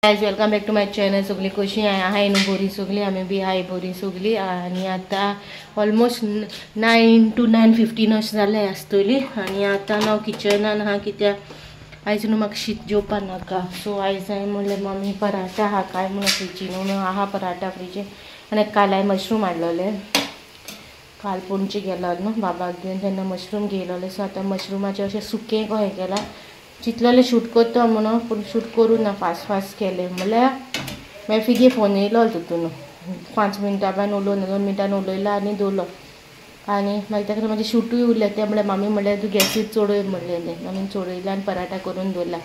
Guys welcome back to my channel. सगळी कशी हाय न्हू बरी सगळी, आमी बी हाय बरी सगळी. आनी आतां ऑलमोस्ट 9 to 9:15 अशें जालें आसतली. आनी आतां हांव किचनान आहा कित्याक आयज न्हू म्हाका शीत जेवपाक नाका. सो आयज हांवें म्हणलें मम्मी पराठा आहा काय म्हणून फ्रिजीन, म्हणून आहा पराठा फ्रिजीन. आनी काल हांवें मशरूम हाडलेले, काल पणजे गेलो न्हू बाबाक घेवन तेन्ना मशरूम घेयलोले. सो आतां मशरुमाचें अशें सुकें कशें केलां, चितलेलें शूट करता म्हणून पूण शूट करूं ना, फास्ट फास्ट केलें. म्हणल्यार मागीर फिगे फोन येयलो तितून 5 मिनटां बान उलोवन 2 मिनटान उलयला आनी दवरलो. आनी मागीर ताका म्हाजें शूटूय उरलें. तें म्हणल्यार मामी म्हणल्यार तूं गॅसीर चडय म्हणलें, मामीन चडयला आनी पराठा करून दवरला.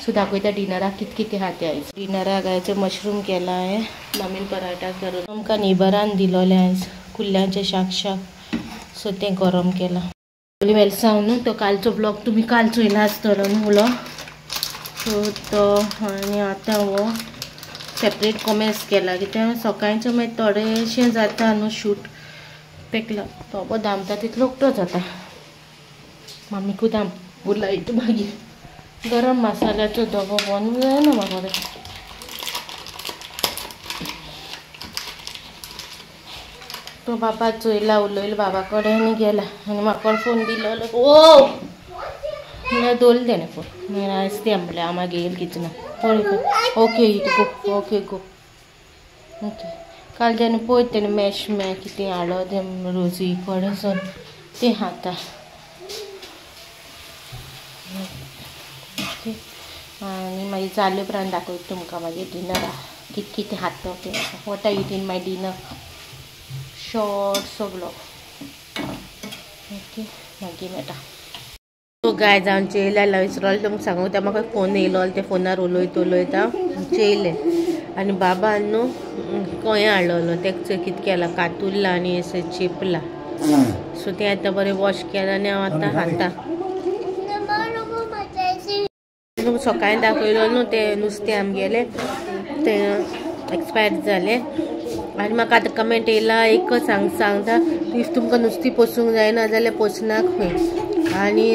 सो दाखयता डिनराक कितें कितें आहा तें. आयज डिनराक आयज मशरूम केला हांवें, मामीन पराठा करून आमकां नेबरान दिलोलें आयज कुल्ल्यांचें शाक शाक, सो तें गरम केलां. वेलसांव न्हू तो कालचो ब्लॉग तुमी काल चोयला आसतलो न्हू व्लॉग, सो तो. आनी आतां हो सेपरेट कॉमेंट्स केला कित्याक सकाळचो मागीर थोडेशें जाता न्हू शूट पेकला तो बो दामता तितलो उक्तो जाता. मामीकूय दाम उलयता मागीर गरम मसाल्याचो डबो बंद जायना म्हाका. तो बाबा चोयला उलयलो बाबा कडेन आनी गेला आनी म्हाका फोन दिलो. ओ म्हणल्यार दवरलें तेणें फोन. मागीर आयज तें म्हणल्यार हांव मागीर येयल किचना. Okay go, okay go, okay. काल तेणें पळय तेणें मॅश मॅ कितें हाडलो तें रोजी कडेन सून तें खाता. ओके आनी मागीर जाले उपरांत दाखयता तुमकां मागीर डिनराक कितें कितें खाता तें. What I eat in my dinner शॉर्टसो vlog. Okay मागीर मेळटा. सो गायज हांव चेयलें विसरोलें तुमकां सांगूं, त्या म्हाका फोन येयलो त्या फोनार उलयता उलयता चेयलें. आनी बाबान न्हू कोंय हाडलेलो तेका चोय कितें केलां, कातुरला आनी अशें चेपला. सो तें आतां बरें वॉश केलां आनी हांव आतां खाता. सकाळीं दाखयलो न्हू तें नुस्तें आमगेलें तें एक्सपायर जालें. आनी म्हाका आतां कमेंट येयला एकच सांगता if तुमकां नुस्तीं पोसूंक जायना जाल्यार पोसनाक खंय आनी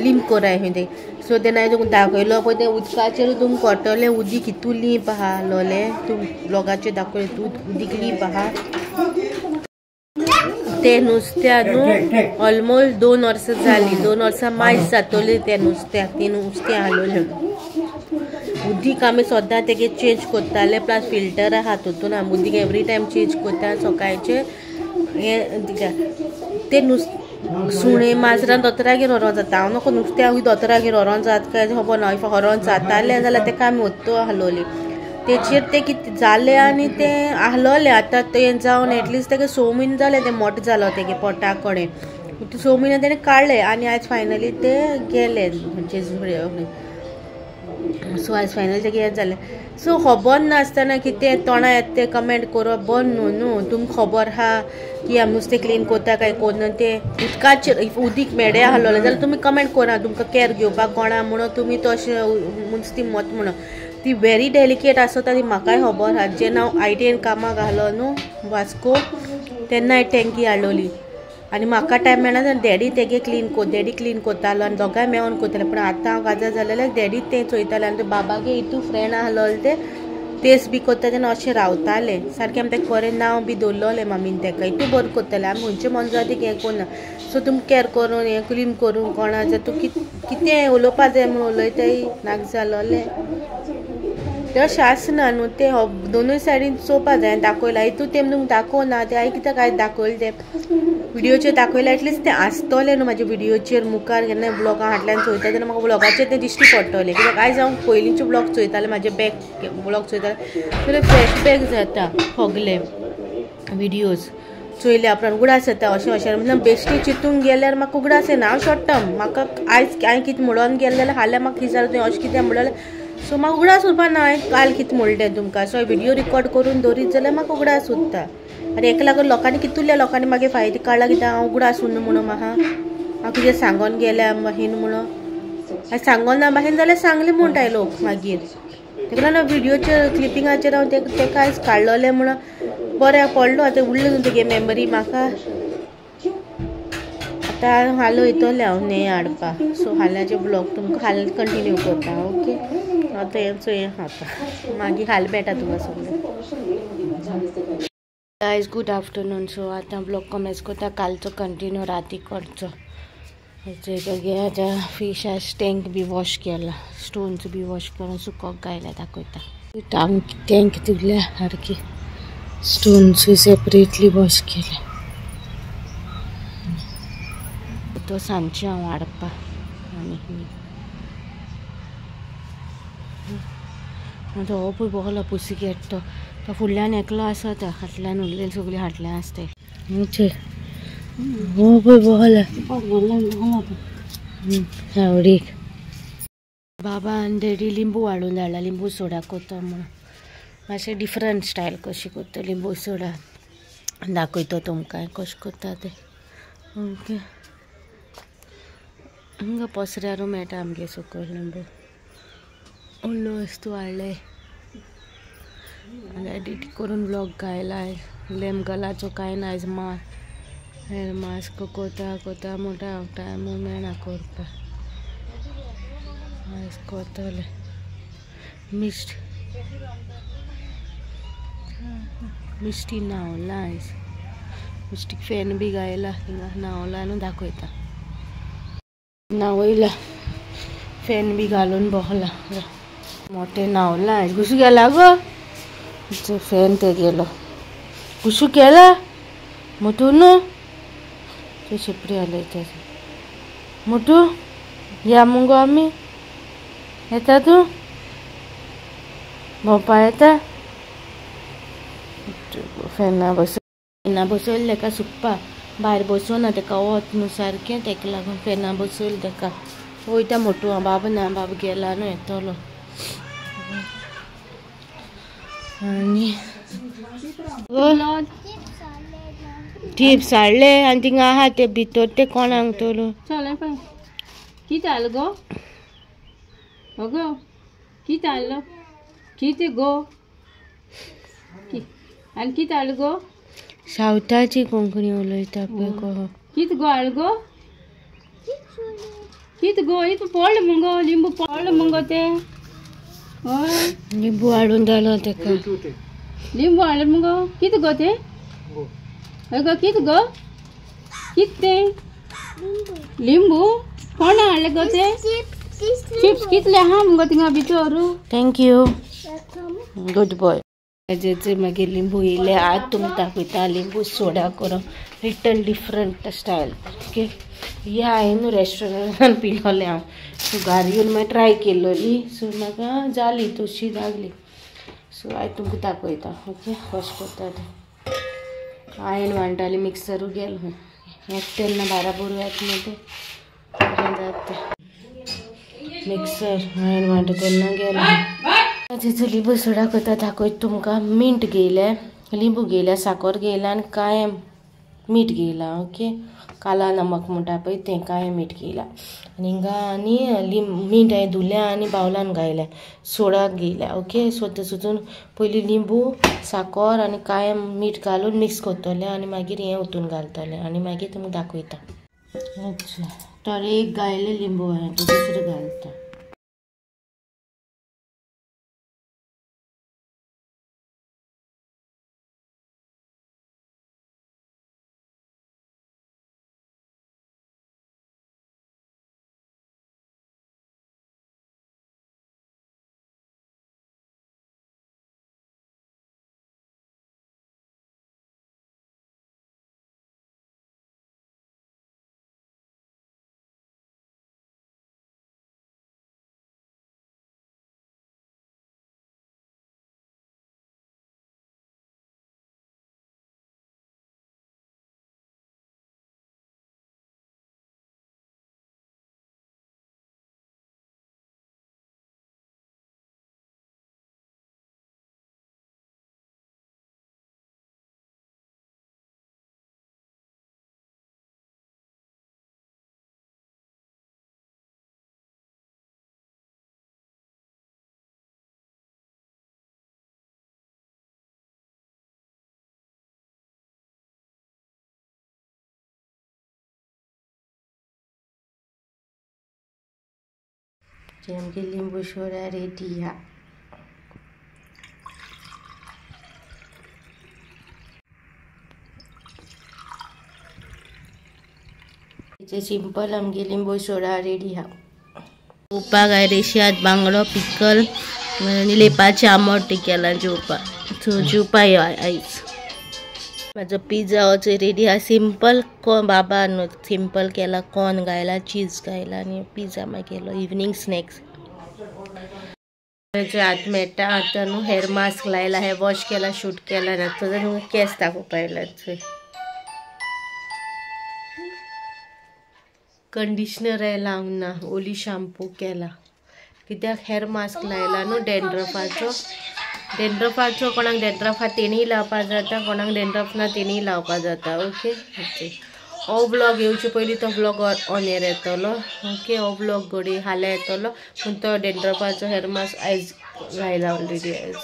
लींप कोराय खंय तें. सो तेन्ना हांवें तुमकां दाखयलो पळय तें उदकाचेर तुमकां कळटलें उदीक कितू लींप आहा आसलोलें. तूं ब्लॉगाचेर दाखयलें तूं उदीक लींप आहा तें नुस्त्या न्हू ऑलमोस्ट 2 वर्सां जालीं, 2 वर्सां मायज जातोली त्या नुस्त्याक. ती नुस्तें हालोलें उदीक आमी सद्दां तेगे चेंज करताले, प्लस फिल्टर आहा तितून आमी उदीक एवरी टायम चेंज करता सकाळचें. हें तें सुणें माजरान दोतोरागेर व्हरोन जाता. हांव नको नुस्त्याकूय दोतोरागेर व्हरोन जात काय खबर ना, if व्हरोन जातालें जाल्यार तेका आमी वत्तो आहलोली. तेचेर तें कितें जालें आनी तें आहलोलें. आतां तें जावन एटलिस्ट तेका 6 म्हयने जालें तें मोटें जालो तेगे पोटा कडेन. 6 म्हयने तेणें काडलें आनी आयज फायनली तें गेलें म्हणजे. सो आयज फायनल तेगे हें जालें. सो खबर नासतना कितें तोंडा येता तें कमेंट करप बंद न्हू न्हू. तुमकां खबर आहा की आमी नुस्तें क्लीन करता काय कोन्ना तें उदकाचेर if उदीक मेडे आहलोलें जाल्यार तुमी कमेंट करा तुमकां कॅर घेवपाक कोणा म्हणून तुमी तशें नुस्तीं मत म्हणून. ती व्हेरी डेलिकेट आसता ती म्हाकाय खबर आहा. जेन्ना हांव आयटीएन कामाक आहलो न्हू वास्को तेन्ना हांवें टँकी हाडलोली आनी म्हाका टायम मेळना जाल्यार डॅडी तेगे क्लीन कर, डॅडी क्लीन करतालो आनी दोगांय मेळोन करताले. पूण आतां हांव काजार जालेल्याक डॅडी तें चोयतालें आनी बाबागे हितू फ्रेंड आहलोले ते तेस बी करता तेन्ना अशें रावताले सारकें. आमी तेका बरें नांव बी दवरलोलें मामीन तेका, हितू बरें करतालें. आमी खंयचे मनजातीक हें करना. सो तुमकां कॅर करून हें क्लीन करूंक कोणा जाय तूं कितें उलोवपा जाय म्हणून उलयताय नाक जालोलें तें अशें आसना न्हू. तें दोनूय सायडीन चोवपा जाय. दाखयलां हितू तें तुमकां दाखोवना तें हांवें कित्याक आयज दाखयलें तें व्हिडियोचेर दाखयलें एटलिस्ट तें आसतलें न्हू म्हाज्या व्हिडियोचेर मुखार केन्ना ब्लॉगां फाटल्यान चोयता तेन्ना म्हाका ब्लॉगाचेर तें दिश्टी पडटलें. कित्याक आयज हांव पयलींचे ब्लॉग चोयतालें, म्हाजे बॅक ब्लॉग चोयतालें जाल्यार फ्लॅशबॅक जाता सगले व्हिडियोज चोयल्या उपरांत उगडास येता अशें अशें. म्हणल्यार बेश्टी चिंतूंक गेल्यार म्हाका उगडास येना. हांव शॉर्ट टर्म म्हाका आयज हांवें कितें म्हणून गेलें जाल्यार फाल्यां म्हाका कितें जालें तुवें अशें कितें म्हणलें. सो म्हाका उगडास उरपा ना हांवें काल कितें म्हणलें तें तुमकां. सो व्हिडियो रिकॉर्ड करून दवरीत जाल्यार म्हाका उगडास उरता. आनी हेका लागून लोकांनी कितुल्या लोकांनी मागीर फायदो काडला कित्याक हांव उगडास उरना म्हणून म्हाका हांव कितें सांगोन गेल्या माहीन म्हणून हांवें सांगोन ना माहीन जाल्यार सांगलें म्हणटाय लोक मागीर. तेका लागून व्हिडियोचेर क्लिपिंगाचेर हांव तेका आयज काडलोलें म्हणून बरें पडलो. आतां उरलें न्हू तेगे मेमरी म्हाका. आतां हाल वयतलें हांव न्हंय हाडपाक. सो हाल्याचे ब्लॉग तुमकां हाल कंटिन्यू करता. ओके आतां हें चोय आतां मागीर हाल मेळटा तुमकां सगळें. Guys good afternoon. सो आतां ब्लॉग कमेंस करता, कालचो कंटिन्यू राती करचो. आतां फिश टँक बी वॉश केला, स्टोन्स बी वॉश करून सुकोक घायल्या दाखयता. टँक धुल्या सारकी, स्टोन्सूय सेपरेटली वॉश केले. तो सांजचे हांव हाडपा. आनी आतां हो पळय बरो पुसी घेता तो, तो फुडल्यान एकलो आसा, तो फाटल्यान उरलेले सगळीं फाटल्यान आसताय. हो पळय बरो सावडीक. बाबा आनी डॅडी लिंबू हाडून धाडला, लिंबू सोडा करता म्हणून. मातशें डिफरंट स्टायल कशी करता लिंबू सोडा दाखयता तुमकां कशें करता तें. ओके हांगा पसऱ्यारू मेळटा आमगे सकयल लिंबू. व्हडलो वस्तू हाडले आनी एडिट करून ब्लॉग घायला. लेम गलाचो कांय ना आयज, हेर मास्क कोता कोता म्हणटा टायम मेळना करपाक. आयज कोतले मिश्ट मिश्टी न्हांवला आयज, मिश्टीक फॅन बी घायला थिंगा न्हांवला न्हू दाखयता. न्हांवयला फॅन बी घालून बसला मोठें न्हांवला आयज. घुसू गेला गो फॅन ते गेलो, घुसू केला मोटू न्हू ते शेपडी हालयता. मोटू या मुगो आमी येता, तूं भोंवपा येता. फॅना बस फॅना बसयलें तेका सुकपा, भायर बसोना तेका वत न्हू सारकें, तेका लागून फॅना बसयलें तेका. वयता मोटू हांव, बाबा ना, बाबा गेला न्हू येतलो. आनी टिप्स हाडले आनी थिंगा आहा ते भितर ते कोणाक तर. कितें हाडलो गो? अगो कितें हाडलो? कितें गो? आनी कितें हाडलो गो? सावथाची कोंकणी उलयता पळय गो. कितें गो हाडलो गो? कितें गो? इतलें पडलें मुगो लिंबू पडलें मुगो तें. हय लिंबू हाडून जालो तेका. लिंबू हाडलें मुगो. कितें गो तें? हय गो कितें गो? कितें तें? लिंबू कोण हाडलें गो तें? चिप्स कितले आहा मुगो थिंगा भितर. Thank you good boy. हेजेचे मागीर लिंबू येयले आज तुमकां दाखयता लिंबू सोडा करून लिटल डिफरंट स्टायल. ओके हे हांवें न्हू रेस्टोरंटान पिलोलें हांव. सो घरा येवन मागीर ट्राय केलोली. सो म्हाका जाली तशी लागली. सो आयज तुमकां दाखयता. ओके कशें करता तें. हांवें वांटाली मिक्सरू गेलो येता तेन्ना बाराबर येता न्हू तें बरें जाता मिक्सर हांवें वांटा तेन्ना गेलो. तेचो लिंबू सोडा करता दाखयता तुमकां. मिंट घेयलें, लिंबू घेयल्या, साकर घेयला आनी कांय मीठ घेयलां. ओके काला नमक म्हणटा पळय तें कांय मीठ घेयलां. आनी हिंगा आनी मीठ हांवें धुल्या आनी बावलान घायल्या, सोडा घेयल्या. ओके सो तेतून पयलीं लिंबू साकर आनी कांय मीठ घालून मिक्स करतलें आनी मागीर हें ओतून घालतलें आनी मागीर तुमकां दाखयता. अच्छा तर एक घायलें लिंबू हांवें, दुसरें घालता. आमगे लिंबू सोडा रेडी हा। सिंपल आमगे लिंबू सोडा रेडी हा। जेवपाक हांवें रेशयाद बांगडो पिकल आनी लेपाचें आमोट केलां जेवपाक। सो जेवपा यो आयज। म्हाजो पिझ्झा हो रेडी हा। सिंपल बाबा न्हू सिंपल केला, कॉर्न घायला, चीज घायला आनी पिझ्झा मागीर केलो इवनींग स्नॅक्स। हात मेळटा आतां न्हू हेअर मास्क लायला, हें वॉश केला, शूट केला ना तो केंस दाखोवपा येयला। कंडिशनर लावंक ना, ओली शॅम्पू केला कित्याक हेअर मास्क लायला न्हू डॅन्ड्रफाचो। डॅन्ड्रफाचो कोणाक डॅन्ड्रफ आहा तेणीय लावपा जाता, कोणाक डॅन्ड्रफ ना तेणीय लावपा जाता। ओके हो व्लॉग येवचे पयलीं तो व्लॉग ऑन एयर येतलो। ओके हो व्लॉग घडये हाल्यां येतलो, पूण तो डॅन्ड्रफाचो हेअर मास्क आयज घायला ऑलरेडी आयज।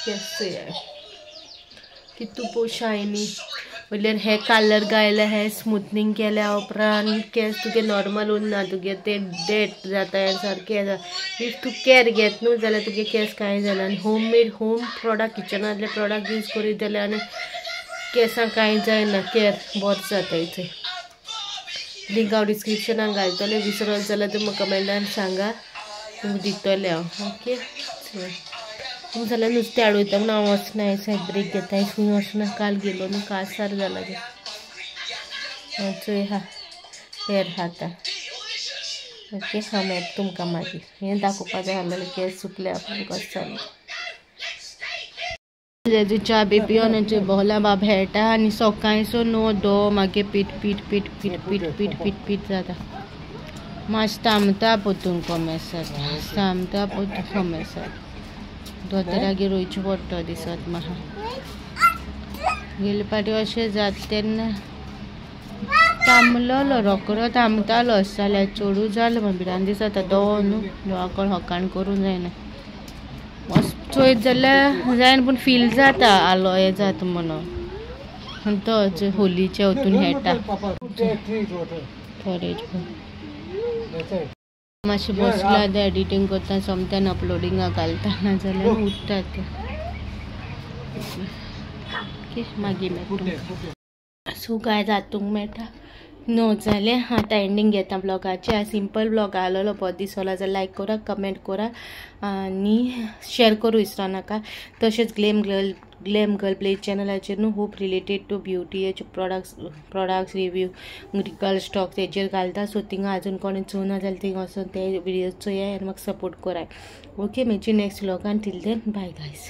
केस कितू शायनी वयल्यान हे कलर घायला, हे स्मुथनींग केल्या उपरांत केंस तुगे नॉर्मल उरना, तुगे ते डेट जाता सारकें। If तूं कॅर घेत न्हू जाल्यार तुगे केंस कांय जायना। आनी होम मेड होम प्रोडक्ट किचनांतले प्रोडक्ट यूज करीत जाल्यार आनी केंसांक कांय जायना, कॅर बरो जाता। इथे लिंक हांव डिस्क्रिप्शनाक घालतलें, विसरत जाल्यार तुमकां कमेंटान सांगा, तुमकां दितलें हांव। ओके तुमकां जाल्यार नुस्तें हाडूं येता म्हूण हांव वचना, सायड ब्रेक घेता, खंय वचना, काल गेलो न्हू कासार जाला तें। चोय हा पेर खाता। ओके हांव मेळटा तुमकां मागीर, हें दाखोवपा जाय आसलेलें केंस सुकले आपण कशें जालें। च्या बी पिवन बोहला बाब हेळटा आनी सकाळचो न्हू दो मागीर पीट पीट पीट पीट पीट पीट पीट पीट जाता। मातशें थांबता पोतून कोमेसात, थांबता पोतून कोमेसात, दोतोरागेर वयचें पडटा दिसत म्हाका। गेले फावटी अशें जाता तेन्ना थांबलोलो, रोकडो थांबतालो, अशें जाल्यार चडूच जालें म्हाका भिरांत दिसता। दो न्हू देवाक हकान करूंक जायना, चोयत जाल्यार जायना पूण फील जाता आलो हें जाता म्हणून। तो होलीच्या वतून हेळटा थोडे मातशें बसला आतां एडिटींग करता, सोमत्यान अपलोडिंगाक घालता, नाजाल्यार उरता तें। ओके मागीर मेळटा। सो गायज आतां तुमकां मेळटा णव जालें। आतां एंडींग घेता ब्लॉगाचें। सिंपल ब्लॉग आसलेलो, बरो दिसलो जाल्यार लायक करा, कमेंट करा आनी शेअर करूं विसरो नाका। तशेंच ग्लॅम गर्ल प्लेज चॅनलाचेर न्हू खूब रिलेटेड टू ब्युटीचे प्रोडक्ट्स रिव्यू गर्ल स्टॉक तेजेर घालता। सो थिंगा अजून कोणें चोवना जाल्यार थिंगा वचून ते व्हिडियोज चोयाय आनी म्हाका सपोर्ट कराय। ओके मेळची नेक्स्ट व्लॉगान, टील then bye guys.